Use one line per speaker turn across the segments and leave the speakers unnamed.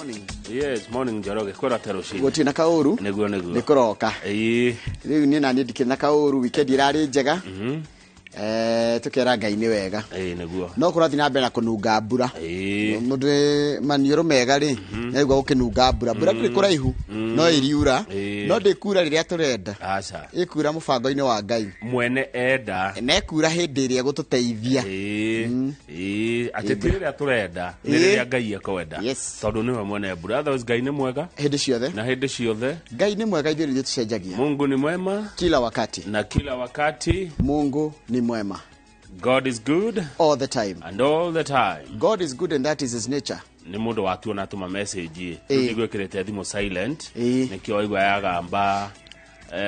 Morning.
Yes, morning Njoroge, kwĩra ta rũcinĩ.
Gũtirĩ na kaũru.
Nĩguo nĩguo.
Nĩ kũroka.
Ĩĩ.
Rĩu niĩ naniĩ ndikĩrĩ na kaũru, weekend ĩrarĩ njega. Tũkera Ngai nĩ wega.
Ĩĩ nĩguo.
No kũrathiĩ na mbere na kũnunga mbura.
Ĩĩ.
Mũndũ wĩ maniũrũ mega rĩ, nĩaigua gũkĩnunga mbura. Mbura ndĩrĩ kũraihu, no ĩriura.
Ĩĩ.
No ndĩkura rĩrĩa tũrenda.
Aca.
Ĩkura mũbango-inĩ wa Ngai.
Mwene enda.
Na ĩkura hĩndĩ ĩrĩa ĩgũtũteithia.
Ĩĩ. Ĩĩ, atĩ ti rĩrĩa tũrenda, nĩ
Ĩĩ.
rĩrĩa Ngai ekwenda.
Yes.
Tondũ nĩwe mwene mbura. Otherwise Ngai nĩ mwega
Hĩndĩ ciothe.
na hĩndĩ ciothe.
Ngai nĩ mwega, ithuĩ nĩ ithuĩ tũcenjagia.
Mungu ni mwema
Kila wakati.
na kila wakati.
Mungu ni mwema.
God is good
All the time.
and all the time.
God is good and that is his nature.
Nĩ mũndũ watuona atũma message.
Ĩĩ.
Rĩu ndigwĩkĩrĩte thimũ silent.
Ĩĩ.
Nĩkĩo waigua yagamba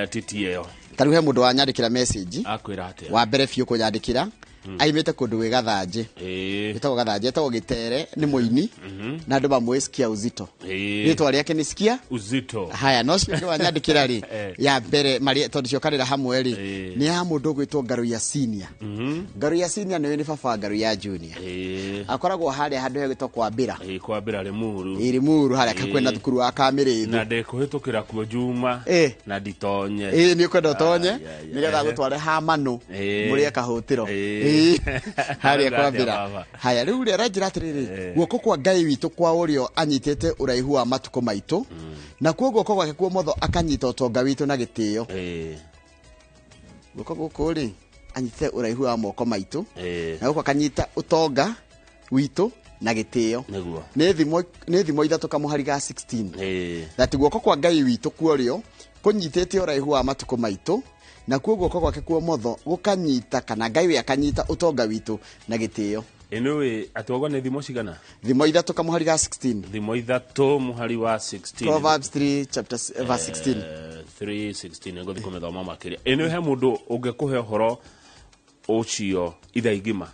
titi ĩyo.
Ta rĩu he mũndũ wanyandĩkĩra message.
Akwĩra atĩa?
Wa mbere biũ kũnyandĩkĩra aimĩte kũndũ gwĩ Gathanjĩ.
Ĩĩ.
Ĩtagwo Gathanjĩ, etagwo Gĩtere, nĩ mũini na andũ mamũĩ Sikia Uzito.
Ĩĩ.
Rĩtwa rĩake nĩ Sikia
Uzito.
Haya, no cio ũngĩ wanyandĩkĩra rĩ, ya mbere marĩa tondũ ciokanĩra hamwe rĩ, nĩ ya mũndũ ũgwĩtwo Ngaruiya Senior. Ngaruiya Senior nĩwe nĩ baba wa Ngaruiya Junior. Akoragwo harĩa handũ hegwĩtwo Kwambĩra.
Ĩĩ, Kwambĩra Limuru.
Ĩ, Limuru harĩa hakuhĩ na thukuru wa Kamĩrĩthũ.
Na ndĩkũhĩtũkĩra kuo Juma. Na nditonye.
Ĩĩ, nĩ ũkwenda ũtonye
Ai, ai, ai.
nĩgetha gũtware Hamanũ mũrĩe kahũtĩro.
Ĩĩ.
Ĩĩ, harĩa
Arauga atĩa
Kwambĩra.
baba?
Haya, rĩu rĩ aranjĩra atĩrĩrĩ, guoko kwa Ngai witũ kwa ũrĩo anyitĩte ũraihu wa matukũ maitũ, nakuo guoko gwake kwa ũmotho akanyita ũtonga witũ na gĩtĩo. Guoko gũkũ rĩ anyitĩte ũraihu wa moko maitũ, na gũkũ akanyita ũtonga witũ na gĩtĩo.
Nĩguo.
Nĩ thimo, nĩ thimo ithatũ kamũhari ga 16. That guoko kwa Ngai witũ kuorĩo kũnyitĩte ũraihu wa matukũ maitũ, nakuo guoko gwake kwa ũmotho gũkanyita, kana Ngai we akanyita ũtonga witũ na gĩtĩo.
Ĩnũĩ atĩ wauga nĩ thimo cigana?
Thimo ithatũ kamũhari ga 16.
Thimo ithatũ mũhari wa 16.
Proverbs 3 chapter verse 16.
3:16 ngũthiĩ kũmĩthoma makĩria. Ĩnũĩ he mũndũ ũngĩkũhe ũhoro ũcio ithaa igima?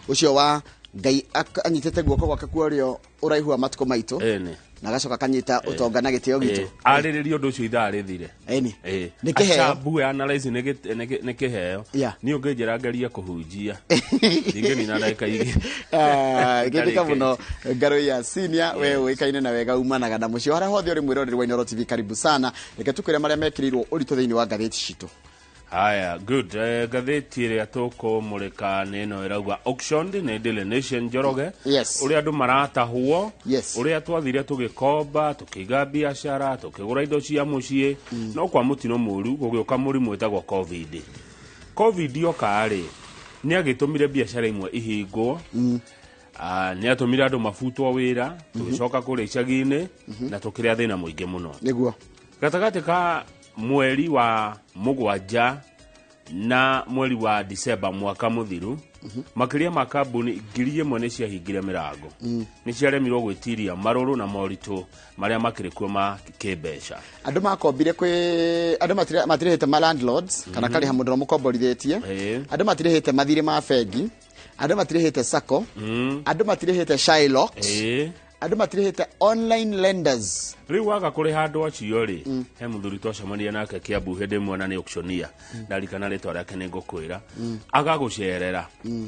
Ũcio wa Ngai anyitĩte guoko gwake kwa ũrĩo ũraihu wa matukũ maitũ.
Ĩni.
Na agacoka akanyita ũtonga na gĩtĩo gitũ.
Arĩrĩrie ũndũ ũcio ithaa rĩthire.
Ĩni. Nĩ kĩheo.
Acambue analyze nĩ kĩheo. Niĩ ũngĩnjĩra ngerie kũhunjia. Ndingĩnina ndagĩka igĩrĩ.
Ngĩndĩka mũno Ngaruiya Senior, we ũĩkaine na wega umanaga na mũciĩ harĩa hothe ũrĩ mwĩroreri wa Inooro TV, karibu sana. Reke tũkwĩre marĩa mekĩrĩirwo ũritũ thĩinĩ wa ngathĩti citũ.
Haya, good. Ngathĩti ĩrĩa tũkũmũrĩka nĩ ĩno ĩrauga auctioned nĩ Daily Nation Njoroge. Ũrĩa andũ maratahwo. Ũrĩa twathire tũgĩkomba, tũkĩiga biacara, tũkĩgũra indo cia mũciĩ. No kwa mũtino mũru gũgĩũka mũrimũ wĩtagwo COVID. COVID yoka rĩ, nĩ agĩtũmire biacara imwe ihingwo. Nĩ atũmire andũ mabutwo wĩra, tũgĩcoka kũrĩa icagi-inĩ, na tũkĩrĩa thĩna mũingĩ mũno.
Nĩguo.
Gatagatĩ ka mweri wa mũgwanja na mweri wa Disemba mwaka mũthiru, makĩria ma kambuni ngiri ĩmwe nĩ ciahingire mĩrango. Nĩ ciaremirwo gwĩtiria marũrũ na moritũ marĩa makĩrĩ kuo ma kĩmbeca.
Andũ makombire kwĩ andũ matirĩhĩte ma landlords, kana karĩha mũndũ ũrĩa mũkomborithĩtie. Andũ matirĩhĩte mathirĩ ma bengi, andũ matirĩhĩte sacco, andũ matirĩhĩte Shylocks, andũ matirĩhĩte online lenders.
Rĩu waga kũrĩha andũ acio rĩ, he mũthuri twacemania nake Kiambu hĩndĩ ĩmwe na nĩ auctioneer. Ndarikana rĩtwa rĩake nĩ ngũkwĩra. Agagũcerera.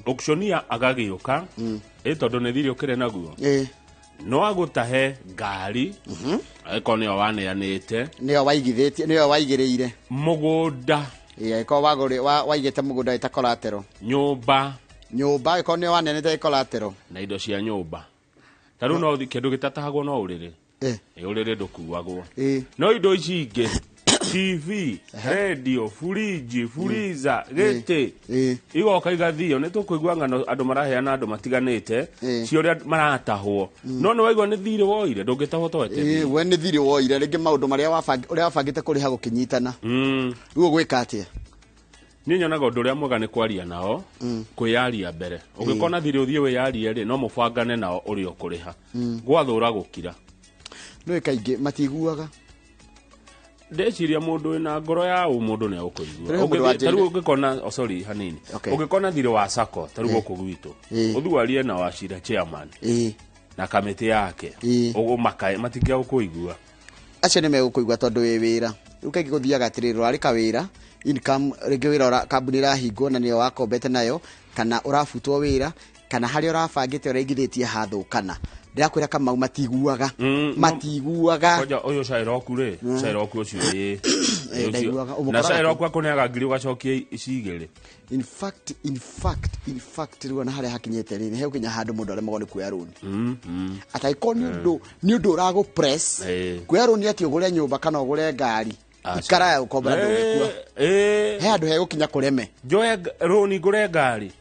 Auctioneer agagĩũka, tondũ nĩ thirĩ ũkĩrĩ naguo. No agũtahe ngari, angĩkorwo nĩyo waneanĩte.
Nĩyo waigithĩtie, nĩyo waigĩrĩire.
Mũgũnda.
Angĩkorwo waigĩte mũgũnda wĩta collateral.
Nyũmba.
Nyũmba, angĩkorwo nĩyo waneanĩte collateral.
Na indo cia nyũmba. Ta rĩu no kĩndũ gĩtatahagwo no ũrĩrĩ. Ũrĩrĩ ndũkuagwo. No indo ici ingĩ, TV, radio, furiji, furiza, gĩtĩ, igoka igathio. Nĩ tũkũigua ng'ano andũ maraheana andũ matiganĩte, cia ũrĩa maratahwo. No nĩ waigua nĩ thirĩ woire, ndũngĩtahwo to wete thirĩ.
We nĩ thirĩ woire, rĩngĩ maũndũ marĩa ũrĩa wabangĩte kũrĩha gũkĩnyitana. Rĩu ũgwĩka atĩa?
Niĩ nyonaga ũndũ ũrĩa mwega nĩ kwaria nao, kwĩyaria mbere. Ũngĩkona thirĩ ũthiĩ wĩyarie rĩ, no mũbangane nao ũrĩa ũkũrĩha. Gwathũra gũkira.
Nĩũĩ kaingĩ matiguaga.
Ndeciria mũndũ wĩna ngoro ya ũmũndũ nĩ egũkũigua.
Tarĩu mũndũ
Ũngĩthiĩ,
wa njĩrire.
tarĩu ũngĩkona, oh, sorry, hanini. Ũngĩkona thirĩ wa sacco, tarĩu gũkũ gwitũ. Ũthiĩ warie na Wachira chairman. Na kamĩtĩ yake. Ũgũmakae, matingĩagũkũigua.
Acio nĩ megũkũigua tondũ wĩ wĩra. Rĩu kaingĩ gũthiaga atĩrĩrĩ, ũrarĩ kawĩra, income, rĩngĩ wĩra kambuni ĩrahingwo na nĩyo wakombete nayo, kana ũrabutwo wĩra, kana harĩa ũrabangĩte ũraigithĩtie hathũkana. Ndĩrakwĩra Kamau matiguaga. Matiguaga.
Kwanja ũyũ Shylock rĩ, Shylock ũcio ĩ.
Ndaiguaga,
Na
ũmũkoraga
Shylock akũneaga ngiri ũgacokia ici igĩrĩ.
In fact rĩu ona harĩa hakinyĩte rĩ, nĩ hegũkinya handũ mũndũ aremagwo nĩ kuoya rũni atangĩkorwo nĩ ũndũ ũragũ press. Kuoya rũni atĩ ũgũre nyũmba kana ũgũre ngari.
Aca.
Ikara ya gũkombora ndũngĩkua. He handũ hegũkinya kũreme.
Njoe rũni ngũre ngari.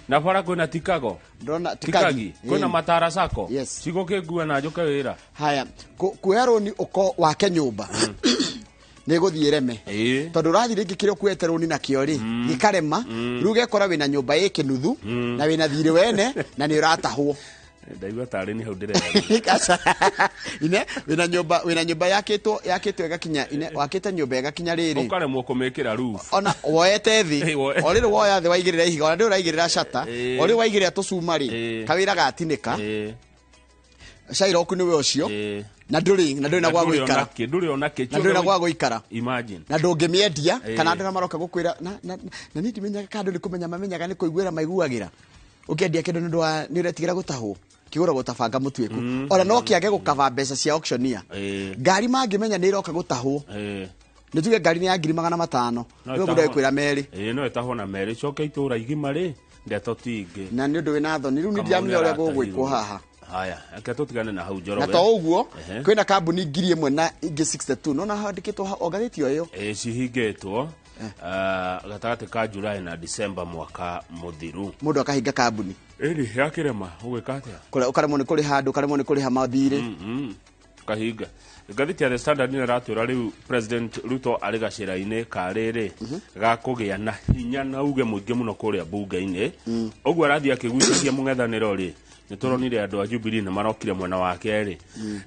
Na bara kwĩna tikago.
Ndona
tikagi kwĩna matara sako. Cigũkĩngue na njũke wĩra.
Haya, kuoya rũni ũko wake nyũmba nĩ gũthiĩ reme, tondũ ũrathiĩ rĩngĩ kĩrĩa ũkuĩte rũni nakĩo rĩ gĩkarema. Rĩu ũgekora wĩna nyũmba ĩ kĩnuthu na wĩna thirĩ wene na nĩ ũratahwo.
Ndaigua tarĩ nĩ hau ndĩrera.
Ine wĩna nyũmba yakĩtwo ĩgakinya ine wakĩte nyũmba ĩgakinya rĩrĩ.
Ũkaremwo kũmĩkĩra roof.
Ona woete thĩ. O rĩrĩ woya thĩ waigĩrĩra ihiga, ona ndĩ ũraigĩrĩra cata. O rĩrĩ waigĩrĩra tũcuma rĩ, kawĩra gatinĩka. Shylock nĩwe ũcio. Na ndũrĩ na gwa gũikara.
Ndũrĩ ona kĩ.
Na ndũrĩ na gwa gũikara.
Imagine.
Na ndũngĩmĩendia kana andũ arĩa maroka gũkwĩra na niĩ ndimenyaga kana andũ nĩ kũmenya mamenyaga nĩ kũiguĩra maiguagĩra. Ũkĩendia kĩndũ nĩ ũndũ wa nĩ ũretigĩra gũtahwo, kĩgũragwo ta banga mũtuĩku, ona no kĩage gũkaba mbeca cia auctioneer. Ngari mangĩmenya nĩ ĩroka gũtahwo, nĩ tuge ngari nĩ ya 500,000,
No
rĩu mũndũ
ĩtahwo.
agĩkwĩra merĩ.
Ĩĩ, no ĩtahwo na merĩ coke itũra igima rĩ, ndeto ti ingĩ.
Na nĩ ũndũ wĩna thoni. Rĩu nĩ
Kamau
ndiramenya ũrĩa
nĩaratahirwo.
gũgwĩkwo haha.
Haya, reke tũtigane na hau,
Na
Njoroge.
to ũguo, kwĩna kambuni 1000 na ingĩ 62 nona handĩkĩtwo o ngathĩti o ĩyo.
Ĩĩ, cihingĩtwo gatagatĩ ka July na December mwaka mũthiru.
Mũndũ akahinga kambuni.
Ĩni yakĩrema ũgwĩka atĩa?
Ũkaremwo nĩ kũrĩha andũ, ũkaremwo nĩ kũrĩha mathirĩ.
Kahinga. Ngathĩti ya The Standard nĩ ĩratwĩra rĩu President Ruto arĩ gacĩra-inĩ ka rĩrĩ ga kũgĩa na hinya na uge mũingĩ mũno kũrĩa mbunge-inĩ. Ũguo arathiĩ akĩgucagia mũng'ethanĩro rĩ, nĩ tũronire andũ a Jubilee nĩ marokire mwena wake rĩ.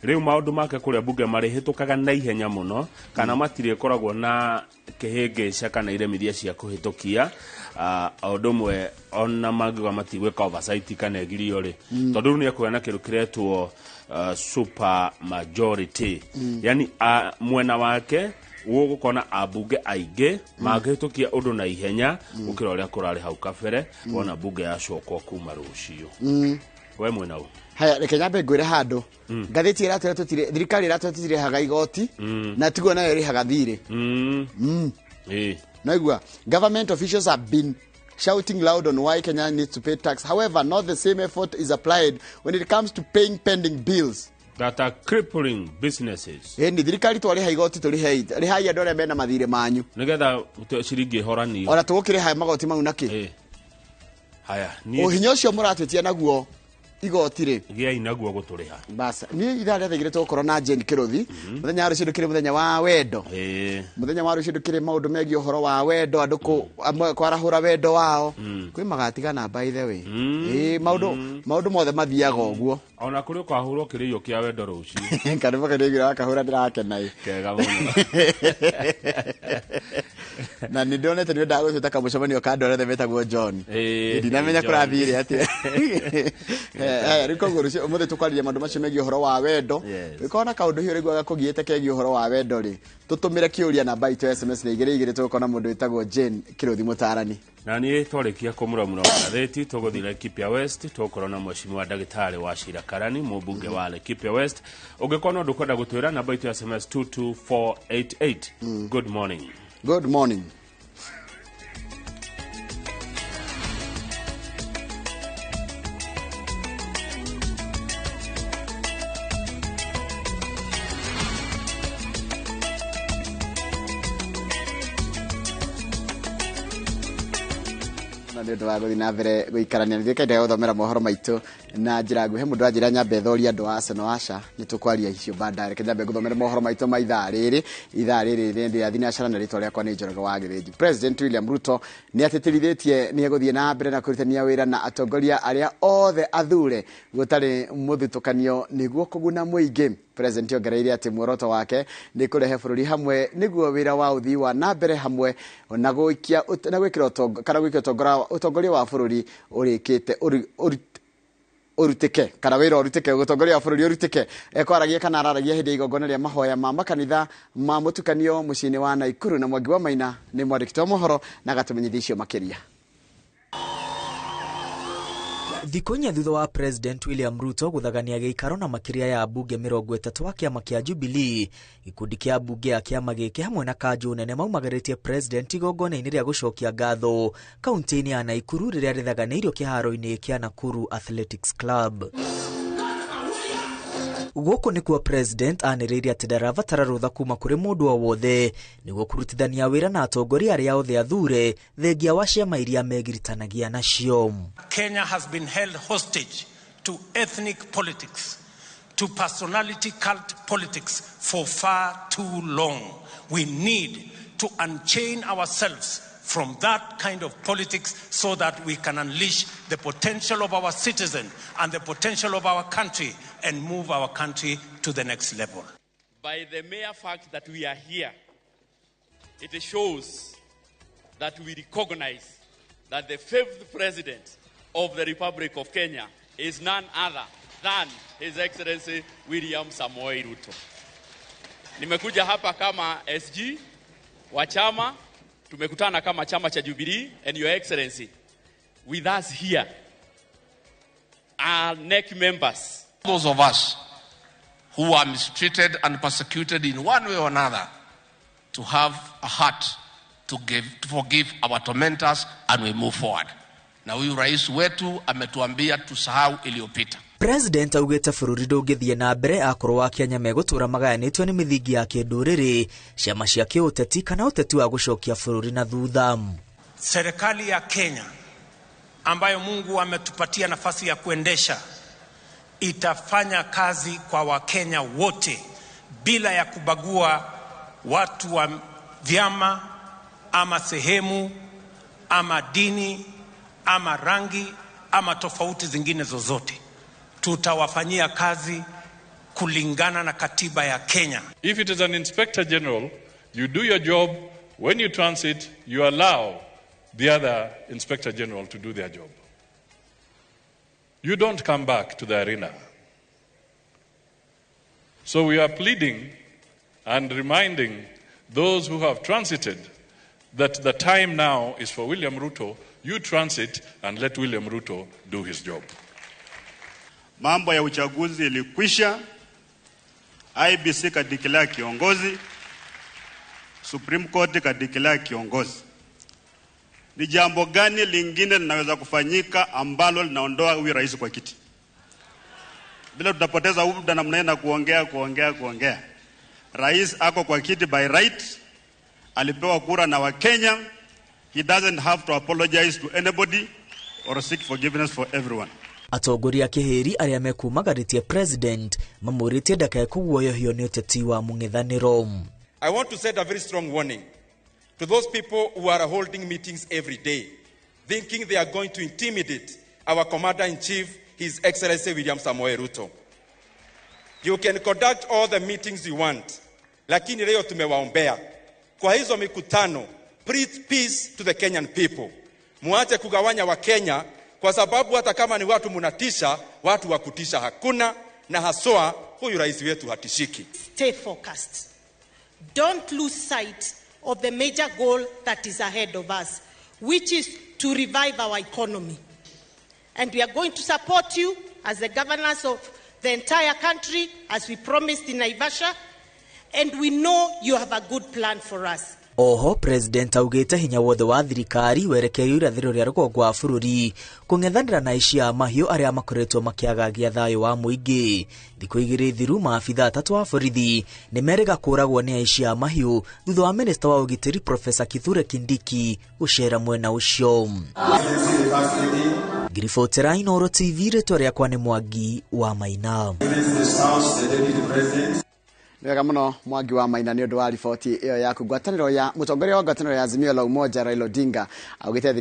Rĩu maũndũ make kũrĩa mbunge marĩhĩtũkaga na ihenya mũno kana matirĩkoragwo na kĩhĩngĩca kana iremithia cia kũhĩtũkia. O ũndũ ũmwe ona mangiuga matigwĩka oversight kana ĩgirio rĩ, tondũ rĩu nĩ ekũgĩa na kĩndũ kĩretwo super majority, yani mwena wake gũgũkorwo na ambunge aingĩ mangĩhĩtũkia ũndũ na ihenya gũkĩra ũrĩa kũrarĩ hau kabere wona mbunge yacokwo kuma rũciũ. We mwena ũ?
Haya, reke nyambe ngwĩre handũ ngathĩti ĩratwĩra tũtirĩ thirikari ĩratwĩra tũtirĩhaga igoti na tiguo nayo ĩrĩhaga thirĩ. Naigua government officials have been shouting loud on why Kenya needs to pay tax. However, not the same effort is applied when it comes to paying pending bills
that are crippling businesses.
Ĩni thirikari twarĩha igoti tũrĩhei, rĩhai andũ arĩa mena mathirĩ manyu.
Nigetha ciringi ĩhoranio.
Ona tũgũkĩrĩha magoti mau nakĩ?
Haya, niĩ
Ũhinya ũcio mũratwĩtia naguo igoti rĩ,
gĩai naguo gũtũrĩha.
Bas, niĩ ithaa rĩa thaa 2 tũgũkorwo na Jane Kĩrũthi. Mũthenya wa rũciũ ndũkĩrĩ mũthenya wa wendo. Mũthenya wa rũciũ ndũkĩrĩ maũndũ megiĩ ũhoro wa wendo, andũ amwe kwarahũra wendo wao, kwĩ magatigana, by the way. Ĩĩ, maũndũ mothe mathiaga ũguo.
Ona kũrĩ ũkahũrwo kĩrĩio kĩa wendo rũciũ.
Karĩmbo karĩgira wakahũra ndĩrakena ĩ.
Kega mũno.
Na nĩ ndonete nĩ wendaga gũtuĩta kamũcemanio ka andũ arĩa othe metagwo John. Ndinamenya
John.
Kũrathire atĩa. Haya, rĩu koguo rũciũ ũmũthĩ tũkwarĩria maũndũ macio megiĩ ũhoro wa wendo. Ũngĩkorwo na kaũndũ hihi ũraiguaga kũgiĩte kegiĩ ũhoro wa wendo rĩ, tũtũmĩre kĩũria namba itũ ya SMS nĩ 22. Tũgũkorwo na mũndũ wĩtagwo Jane Kĩrũthi mũtarani.
Na niĩ twarĩkia kũmuramura ngathĩti tũgũthiĩ Laikipia West, tũgũkorwo na mheshimiwa ndagĩtarĩ wa Cira Karani, mũmbunge wa Laikipia West. Ũngĩkorwo na ũndũ ũkwenda gũtwĩra, namba itũ ya SMS 22488. Good morning.
Good morning. Na nĩ ũndũ wa gũthiĩ na mbere gũikarania nĩ kaenda gũthomera mohoro maitũ na njĩra nguhĩ. Mũndũ anjĩra nyambe thoria andũ a Arsenal, aca nĩ tũkwaria icio baadaye. Reke nyambe ngũthomere mohoro maitũ ma ithaa rĩrĩ. Ithaa rĩrĩ rĩndĩ ya thinacara na rĩtwa rĩakwa nĩ Njoroge wa Gĩthĩnji. President William Ruto nĩ atĩtĩrithĩtie nĩ egũthiĩ na mbere na kũrutania wĩra na atongoria arĩa othe athure gũtarĩ mũthutũkanio nĩguo kũguna mũingĩ. President ongereire atĩ muoroto wake nĩ kũrehe bũrũri hamwe nĩguo wĩra wa ũthii wa na mbere hamwe na gũikia na gwĩkĩra ũtongo kana gwĩkĩra ũtongoria wa bũrũri ũrĩkĩte ũrutĩke kana wĩra ũrutĩke, ũtongoria wa bũrũri ũrutĩke. Ekwaragia kana araragia hĩndĩ ya igongona rĩa mahoya ma makanitha ma mũtukanio mũciĩ-inĩ wa Naikuru. Na Mwangi wa Maina nĩ mwandĩki wa mohoro na agatũmenyithia icio makĩria.
Thikũ inya thutha wa President William Ruto gũthagania gĩikaro na makĩria ya ambunge 30 wa kĩama kĩa Jubilee, gĩkundi kĩa ambunge ya kĩama gĩkĩ hamwe na kanjũ nene maumagarĩtie President igongona-inĩ rĩa gũcokia ngatho kaunti-inĩ ya Naikuru rĩrĩa rĩthaganĩirio kĩharo-inĩ kĩa Nakuru Athletics Club. Gũkũ nĩkuo President anĩrĩire atĩ ndarabatara rũtha kuma kũrĩ mũndũ o wothe nĩguo kũrutithania wĩra na atongoria arĩa othe athure thengia wa ciama iria megiritanagia nacio.
Kenya has been held hostage to ethnic politics, to personality cult politics for far too long. We need to unchain ourselves from that kind of politics so that we can unleash the potential of our citizens and the potential of our country and move our country to the next level.
By the mere fact that we are here, it shows that we recognize that the fifth president of the Republic of Kenya is none other than His Excellency William Samoei Ruto. Nimekuja hapa kama SG wa chama, tumekutana kama chama cha Jubilee, and Your Excellency, with us here are NEC members.
Those of us who are mistreated and persecuted in one way or another to have a heart to forgive our tormentors, and we move forward. Na huyu rais wetu ametuambia tusahau iliyopita.
President augĩte bũrũri ndũngĩthiĩ na mbere akorwo wa Kenya megũtũra magayanĩtio nĩ mĩthingi ya kĩndũrĩrĩ, ciama cia kĩũteti kana ũteti wa gũcokia bũrũri na thutha.
Serikali ya Kenya ambayo Mungu ametupatia nafasi ya kuendesha itafanya kazi kwa Wakenya wote bila ya kubagua watu wa vyama ama sehemu ama dini ama rangi ama tofauti zingine zozote. Tutawafanyia kazi kulingana na katiba ya Kenya.
If it is an inspector general, you do your job. When you transit, you allow the other inspector general to do their job. You don't come back to the arena. So we are pleading and reminding those who have transited that the time now is for William Ruto. You transit and let William Ruto do his job.
Mambo ya uchaguzi ilikwisha. IBC kadeclare kiongozi, Supreme Court kadeclare kiongozi. Ni jambo gani lingine linaweza kufanyika ambalo linaondoa huyu rais kwa kiti? Bila tutapoteza muda namna na kuongea. Rais ako kwa kiti by right, alipewa kura na Wakenya. He doesn't have to apologize to anybody or seek forgiveness for everyone.
Atongoria kĩhĩri arĩa mekumagarĩtie President mamũrĩtie ndakae kũguoyohio nĩ ũteti wa mũng'ethanĩro.
I want to set a very strong warning to those people who are holding meetings every day, thinking they are going to intimidate our Commander-in-Chief, His Excellency William Samoei Ruto. You can conduct all the meetings you want, lakini leo tumewaombea. Kwa hizo mikutano, preach peace to the Kenyan people. Muache kugawanya wa Kenya, kwa sababu hata kama ni watu munatisha, watu wa kutisha hakuna, na haswa huyu rais wetu hatishiki.
Stay focused. Don't lose sight of the major goal that is ahead of us, which is to revive our economy. And we are going to support you as the governors of the entire country, as we promised in Naivasha, and we know you have a good plan for us.
Oho President augĩte hinya wothe wa thirikari werekeirio irathĩro rĩa rũgongo wa bũrũri kũng'ethanĩra na aici a mahiũ arĩa makoretwo makĩagagia thayũ wa mũingĩ. Thikũ igĩrĩ thiru maabitha atatũ a borithi nĩ merĩga kũragwo nĩ aici a mahiũ thutha wa minista wa ũgitĩri Professor Kithure Kindiki gũcera mwena ũcio. Ngiribotera Inooro TV, rĩtwa rĩakwa nĩ Mwangi wa Maina.
Wega muno Mwangi wa Maina nĩ ũndũ wa riboti ĩyo yaku. Ngwatanĩro ya mũtongoria wa ngwatanĩro ya Azimio la Umoja Raila Odinga augĩte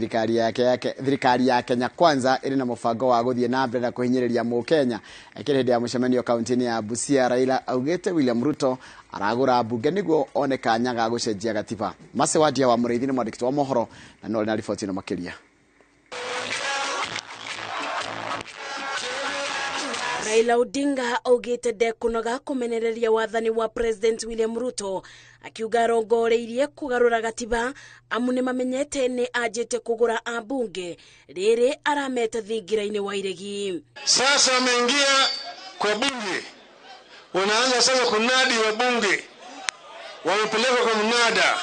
thirikari ya Kenya Kwanza ĩrĩ na mũbango wa gũthiĩ na mbere na kũhinyĩrĩria mũkenya. Akĩrĩ hĩndĩ ya mũcemanio kaunti-inĩ ya Busia, Raila augĩte William Ruto aragũra mbunge nĩguo one kanya ga gũcenjia gatiba. Mase Wadia wa Mũrĩithi nĩ mwandĩki wa mohoro na no na riboti ĩno makĩria.
Raila Odinga augite ndekunoga kumenereria wathani wa President William Ruto akiuga arongoreirie kugarura gatiba amu nĩmamenyete nĩ anjĩte kũgũra ambunge rĩrĩ arameta thingira-inĩ wa iregi.
Sasa wameingia kwa bunge, wanaanza sasa kunadi wabunge, wamepelekwa kwa mnada,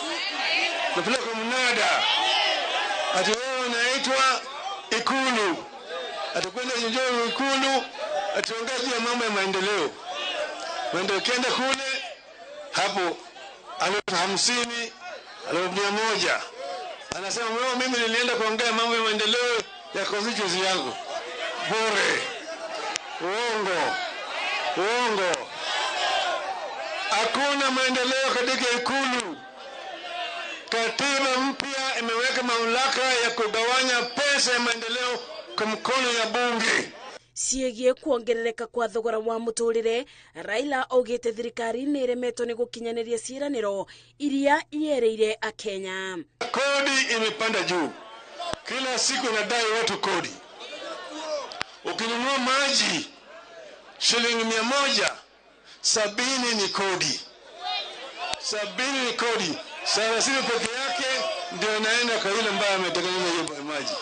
wamepelekwa kwa mnada, ati wao wanaitwa Ikulu, atakwenda njoo Ikulu ationgea juu ya mambo ya maendeleo. Maendeleo kenda kule hapo 50,000 100,000. Anasema mimi nilienda kuongea mambo ya maendeleo ya constituency yangu. Bure. Uongo. Uongo. Hakuna maendeleo katika Ikulu. Katiba mpya imeweka mamlaka ya kugawanya pesa ya maendeleo kwa mkono ya bunge.
Ciĩgiĩ kuongerereka kwa thogora wa mũtũrĩre, Raila augĩte thirikari nĩ ĩremetwo nĩ gũkinyanĩria ciĩranĩro iria yerĩire Akenya.
Kodi imepanda juu, kila siku inadai watu kodi. Ukinunua maji shilingi 100, 70 ni kodi, 70 ni kodi, 30 peke yake ndio inaenda kwa yule ambaye ametengeneza hiyo maji.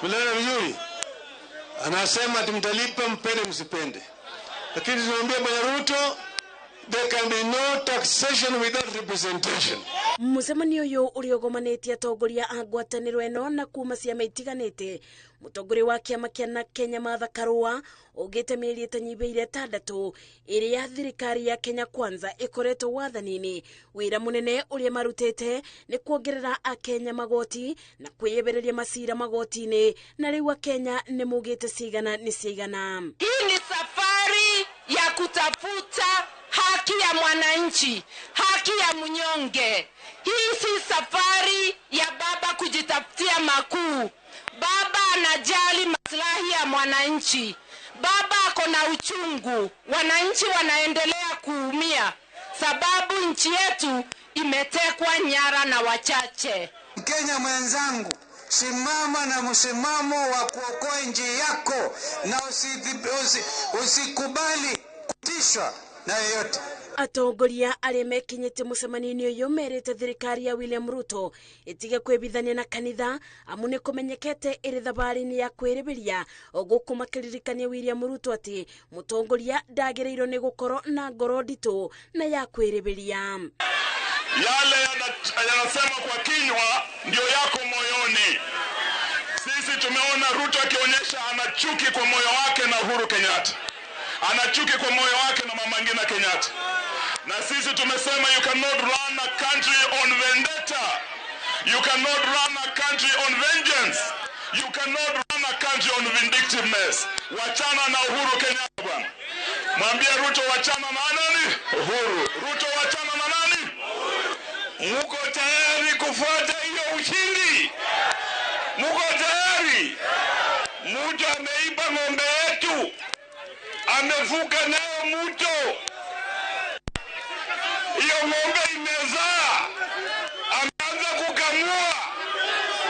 Unaona vizuri? Anasema tumtalipa mpende msipende. Lakini tunaambia Bwana Ruto, there can be no taxation without representation.
Mucemanio uyu uriogomanĩtie atongoria a ngwatanĩro ĩno na kuma ciama itiganĩte. Mũtongoria wa kĩama kĩa na Kenya Martha Karua augĩte mĩeri ĩtanyihĩire 6 ĩrĩa thirikari ya Kenya Kwanza ĩkoretwo wathani-inĩ. Wĩra mũnene ũrĩa marutĩte nĩ kuongerera Akenya magoti na kwĩyebereria macira magoti-inĩ, na rĩu Akenya nĩ maugĩte cigana nĩ cigana.
Hii ni safari ya kutafuta haki ya mwananchi, haki ya mnyonge. Hii si safari ya baba kujitafutia makuu. Baba anajali maslahi ya mwananchi. Baba ako na uchungu. Wananchi wanaendelea kuumia sababu nchi yetu imetekwa nyara na wachache.
Mkenya mwenzangu, simama na msimamo wa kuokoa nchi yako na usikubali kutishwa na yeyote.
Atongoria arĩa mekinyĩte mũcemanio-inĩ ũyũ merĩte thirikari ya William Ruto ĩtige kwĩbithania na kanitha amu nĩ kũmenyekete ĩrĩ thabarĩ-inĩ ya kwĩrĩbĩria gũkũ makĩririkania William Ruto atĩ mũtongoria ndagĩrĩirwo nĩ gũkorwo na ngoro nditũ na ya kwĩrĩbĩria.
Yale yanasema kwa kinywa ndio yako moyoni. Sisi tumeona Ruto akionyesha ana chuki kwa moyo wake na Uhuru Kenyatta, ana chuki kwa moyo wake na Mama Ngina Kenyatta. Na sisi tumesema you cannot run a country on vendetta. You cannot run a country on vengeance. You cannot run a country on vindictiveness. Wachana na Uhuru Kenyatta bwana. Mwambie Ruto wachana na nani? Uhuru. Ruto wachana na nani?
Muko tayari kufuata hiyo ushindi? Muko tayari? Mtu ameiba ng'ombe yetu, amevuka nayo mto. Hiyo ng'ombe imezaa, ameanza kukamua,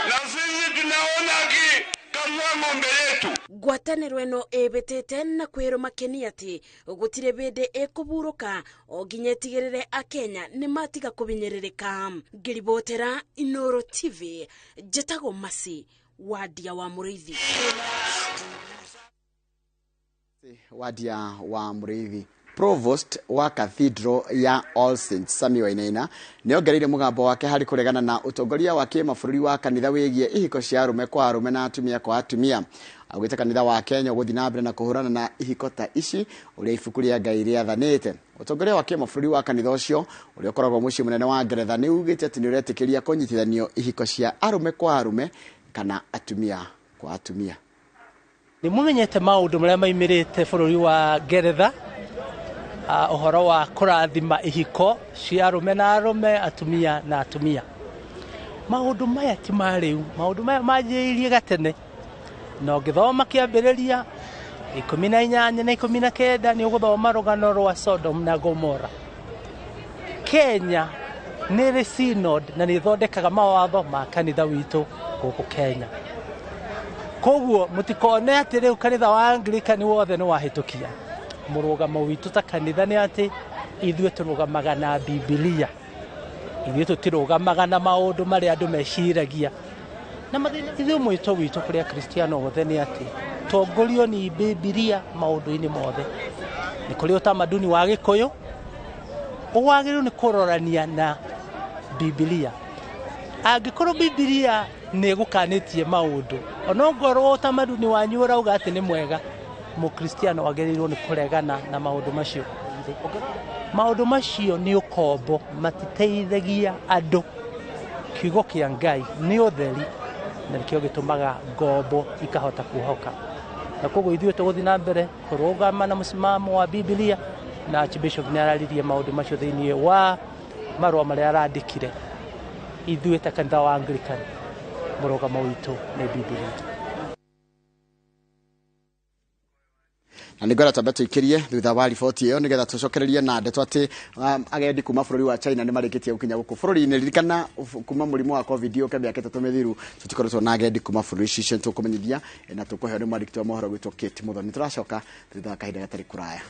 na sisi tunaona akikamua ng'ombe yetu.
Ngwatanĩro ĩno ĩbĩtĩte na kwĩrwo makenia atĩ gũtirĩ bĩndĩ ĩkũburũka o nginya ĩtigĩrĩre Akenya nĩ matiga kũbinyĩrĩrĩka. Ngĩribotera Inoro TV, njĩtagwo Masi Wadia wa Mũrĩithi.
Wadia wa Mũrĩithi. Provost wa Cathedral ya All Saints Sami Wainaina nĩongereire mũgambo wake harĩ kũregana na ũtongoria wa kĩmabũrũri wa kanitha wĩgiĩ ihiko cia arũme kwa arũme na atumia kwa atumia. Augĩte kanitha wa Kenya ũgũthiĩ na mbere na kũhũrana na ihiko ta ici ũrĩa ibuku rĩa Ngai rĩathanĩte. Ũtongoria wa kĩmabũrũri wa kanitha ũcio ũrĩa ũkoragwo mũciĩ mũnene wa Ngeretha nĩ ugĩte atĩ nĩ ũretĩkĩria kũnyitithanio ihiko cia arũme kwa arũme kana atumia kwa atumia.
Nĩ mumenyete maũndũ marĩa maimĩrĩte bũrũri wa Ngeretha, ũhoro wa kũrathima ihiko cia arũme na arũme, atumia na atumia. Maũndũ maya ti ma rĩu, maũndũ maya manjĩrĩirie gatene. Na ũngĩthoma kĩambĩrĩria 18 na 19 nĩ ũgũthoma rũgano rwa Sodom na Gomora. Kenya nĩ ĩrĩ synod na nĩ ĩthondekaga mawatho ma kanitha witũ gũkũ Kenya. Koguo mũtikone atĩ rĩu kanitha wa Anglican wothe nĩ wahĩtũkia. Mũrũgamo witũ ta kanitha nĩ atĩ ithuĩ tũrũgamaga na Bibilia, ithuĩ tũtirũgamaga na maũndũ marĩa andũ meciragia. Na mathĩna ithuĩ mwĩto witũ kũrĩ Akristiano othe nĩ atĩ tongorio nĩ Bibilia maũndũ-inĩ mothe. Nĩ kũrĩ ũtamaduni wa Gĩkũyũ wagĩrĩirwo nĩ kũrorania na Bibilia. Angĩkorwo Bibilia nĩ ĩgũkanĩtie maũndũ, onongorwo ũtamaduni wanyu ũrauga atĩ nĩ mwega, Mũkristiano agĩrĩirwo nĩ kũregana na maũndũ macio. Maũndũ macio nĩ ũkombo, matiteithagia andũ. Kiugo kĩa Ngai nĩ ũtheri, na nĩkĩo gĩtũmaga ngombo ikahota kuohoka. Na koguo ithuĩ tũgũthiĩ na mbere kũrũgama na mũsimamo wa Bibilia, na Archbishop nĩ araririe maũndũ macio thĩinĩ wa marũa marĩa arandĩkire. Ithuĩ ta kanitha wa Anglican, mũrũgamo witũ nĩ Bibilia.
Na nĩ ngwenda twambe tũikĩrie thutha wa riboti ĩyo nĩgetha tũcokererie na ndeto atĩ agendi kuma bũrũri wa China nĩ marĩkĩtie gũkinya gũkũ bũrũri-inĩ. Ririkana kuma mũrimũ wa COVID ũke mĩaka 3 mĩthiru tũtikoretwo na agendi kuma bũrũri icio, tũkũmenyithia na tũkũheo nĩ mwandĩki wa mohoro gwĩtwo Kate Muthoni. Tũracoka thutha wa kahinda gatarĩ kũraya.